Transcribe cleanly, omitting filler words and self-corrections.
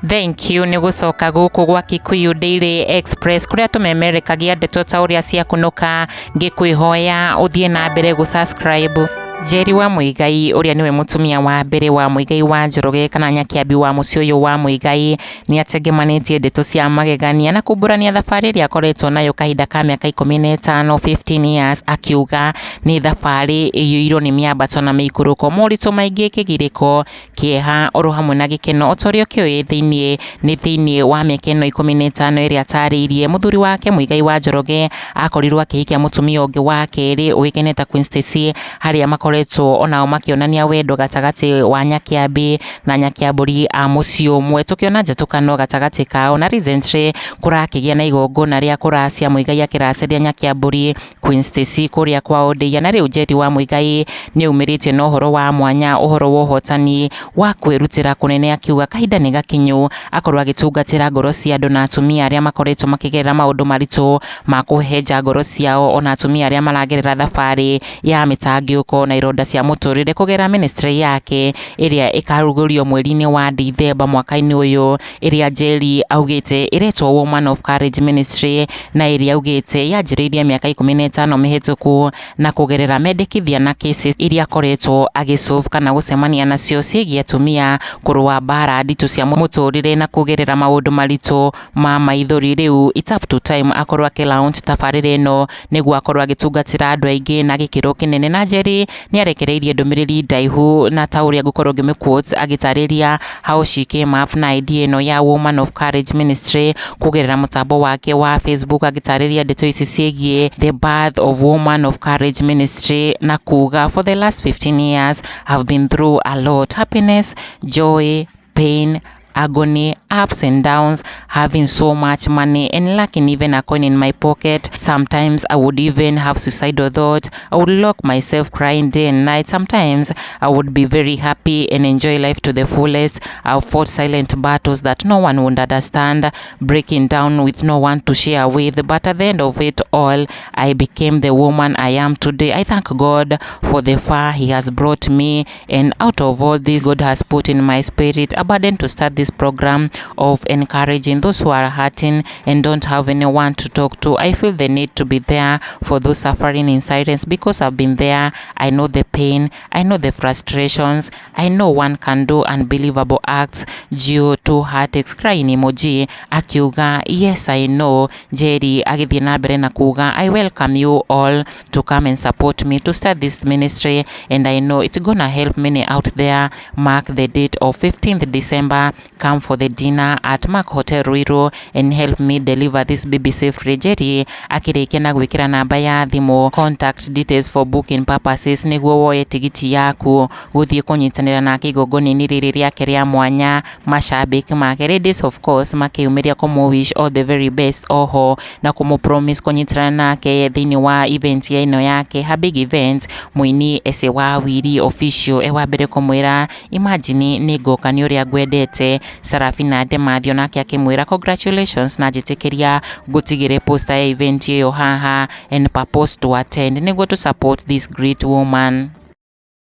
Thank you nĩ gũcoka gũkũ gwa Kikuyu Daily Express kũrĩa tũmemerekagia ndeto ta ũrĩa ciakunũka. Ngĩkwĩhoya ũthiĩ na mbere gũ subscribe. Njeri wa Muigai ũrĩa nĩwe mũtumia wa mbere wa Muigai wa Njoroge kana Nyakĩambi wa mũciĩ ũyũ wa Muigai, nĩ atengemanĩtie ndeto cia magegania na kumbũrania thabarĩ ĩrĩa akoretwo nayo kahinda ka mĩaka 15, 15 years, akiuga nĩ thabarĩ ĩiyũirwo nĩ mĩambato na mĩikũrũko, moritũ maingĩ, kĩgirĩko, kĩeha oro hamwe na gĩkeno. O ta ũrĩa ũkĩũĩ thĩiniĩ nĩ thĩiniĩ wa mĩaka ĩno 15 ĩrĩa atarĩirie, mũthuri wake Muigai wa Njoroge akorirwo akĩhikia mũtumia ũngĩ wa kerĩ ũĩkaine ta Queen Stacy, harĩa makoretwo onao makĩonania wendo gatagatĩ wa Nyakĩambi na Nyakĩambũri a mũciĩ ũmwe. Tũkĩona njatũkano gatagatĩ kao, na recently kũrakĩgĩa na igongona rĩa kũracia, Muigai akĩracĩria Nyakĩambũri Queen Stacy kũrĩa kwao Ndeiya. Na rĩu Njeri wa Muigai nĩ aumĩrĩtie na ũhoro wa mwanya, ũhoro wa ũhotani wa kwĩrutĩra kũnene, akiuga kahinda nĩ gakinyu akorwo agĩtungatĩra ngoro cia andũ na atumia arĩa makoretwo makĩgerera maũndũ maritũ ma kũhehenja ngoro ciao, ona atumia arĩa maragerera thabarĩ ya mĩtangĩko na ironda cia mũtũrĩre kũgerera ministry yake ĩrĩa ĩkarugũrio mweri-inĩ wa Dithemba mwaka-inĩ ũyũ, ĩrĩa Njeri augĩte ĩretwo Woman of Courage Ministry, na ĩrĩa augĩte yanjĩrĩirie mĩaka 15 mĩhĩtũku na kũgerera mendekithia na cases iria akoretwo agĩsolve kana gũcemania nacio ciĩgiĩ atumia kũrũa mbara nditũ cia mũtũrĩre na kũgerera maũndũ maritũ ma maithori. Rĩu it's up to time akorwo akĩ launch tabarĩra ĩno nĩguo akorwo agĩtungatĩra andũ aingĩ na gĩkĩro kĩnene. Na Njeri nĩ arekereirie ndũmĩrĩri ndaihu, na ta ũrĩa ngũkorwo ngĩmĩ quote, agĩtarĩria how she came up na idea ĩno ya Woman of Courage Ministry kũgerera mũtambo wake wa Facebook, agĩtarĩria ndeto ici ciĩgiĩ the birth of Woman of Courage Ministry na kuga, "For the last 15 years I've been through a lot: happiness, joy, pain, agony, ups and downs, having so much money and lacking even a coin in my pocket. Sometimes I would even have suicidal thoughts. I would lock myself crying day and night. Sometimes I would be very happy and enjoy life to the fullest. I've fought silent battles that no one would understand, breaking down with no one to share with. But at the end of it all, I became the woman I am today. I thank God for the far He has brought me. And out of all this, God has put in my spirit a burden to start this program of encouraging those who are hurting and don't have anyone to talk to. I feel the need to be there for those suffering in silence because I've been there. I know the pain, I know the frustrations, I know one can do unbelievable acts due to heartaches," crying emoji, akiuga, "Yes, I know." Njeri agĩthiĩ na mbere na kuga, "I welcome you all to come and support me to start this ministry, and I know it's gonna help many out there. Mark the date of 15th December. Come for the dinner at Mark Hotel Ruiru and help me deliver this BBC free." Njeri akĩrĩkia na gwĩkĩra namba ya thimũ, contact details for booking purposes, nĩguo woye tigiti yaku gũthiĩ kũnyitanĩra nake igongona-inĩ rĩrĩ rĩake rĩa mwanya. Mashabiki make, ladies of course, makĩyumĩria kũmũ wish all the very best, oho na kũmũ promise kũnyitanĩra nake thĩinĩ wa event ya ĩno yake, her big event. Mũini Ese wa Wiri Official e wa mbere kũmwĩra, "Imagine, nĩ ngoka nĩ ũrĩa ngwendete." Sarafina Demathio nake akĩmwĩra, "Congratulations, na njĩtĩkĩria ngũtigĩre poster ya event ĩyo haha and purpose to attend nĩguo to support this great woman."